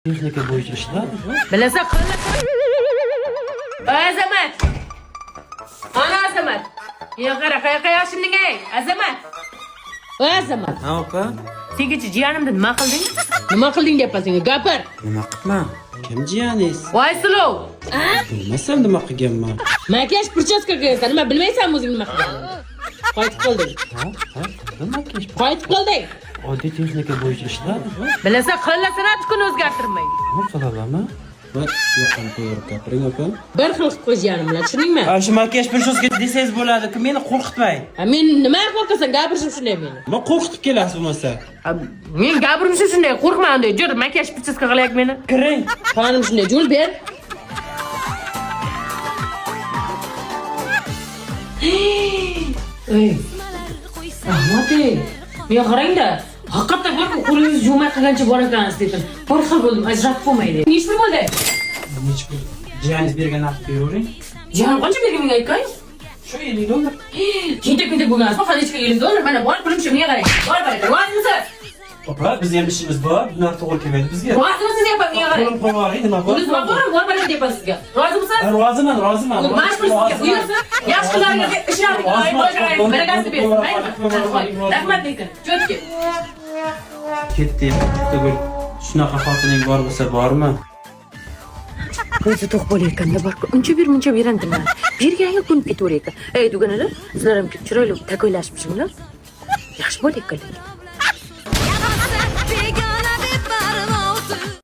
Texnika bo'yicha ishlar. Bilasan qilib. Azamat. Ana Azamat. Yo'q, qara, qayoqqa yoshimning ey, Azamat. Azamat. Ha opa, Sen kecha jiyanimni nima qilding? Nima qilding deyapman senga, gapir. nima qilibman? Kim jiyaningiz? Voy suluv. Bilmasam nima qilganman. Makiyaj прическа qilgansan, nima bilmaysanmi o'zing nima qilganingni? Qaytib qolding. Ha, ha, qildim makiyaj. Qaytib qolding. Oddiy texnika bo'yicha ishlar. Bilasan, qilasan kun o'zgartirmay. Nima qilamanmi? Va yoqani qo'yib gapiring opa. Bir xil qilib qo'y jiyanim bilan, tushundingmi? Ha, shu makiyaj прическа desangiz bo'ladi. Meni qo'rqitmang. Ha, men nima qo'rqasan, gapirishim shunday meni. Nima qo'rqitib kelasiz bo'lmasa? Ha, men gapirishim shunday, qo'rqma unday. Jur, makiyaj прическа qilyapti meni. Kiring. Qonim shunday, jul ber. Ey, Rahmat ey. Men qarangda, haqiqatdan bir qo'lingiz yuvmay qilgancha bor ekansiz dedim. Bir xil bo'ldim, ajratib bo'lmaydi. Nechi pul bo'ldi? Nechi pul? Jiyaningiz bergan narxni beravering. Jiyanim qancha bergan menga aytgay? Shu 50 dollar. Tentak tentak bo'lgansiz, hali 50 dollar. Mana bor pulim shu, menga qarang. Bor baraka, rozimisiz? Opa, bizni ham ishimiz bor. Bu narx to'g'ri kelmaydi bizga. Rozimisiz deyapman, menga qarang. Qo'lim qo'yib yuboring, nima bor? Pulingiz bor, bor baraka deyapman sizga. Rozimisiz? Ha, Roziman, roziman. Mash pul sizga buyursin. Yaxshi kunlaringizga ishlardik. Barakasini bersin. Maylimi? Rahmat lekin. Cho'tki. Ketdi. Tugul. Shunaqa xotining bor bo'lsa bormi? O'zi to'q bo'layotganda borku, uncha ber, muncha berandimi? Berganga ko'nib ketaverar ekan. Ey dugonalar, sizlar ham chiroyli takoylashibsizlar. Yaxshi bo'layotgan lekin.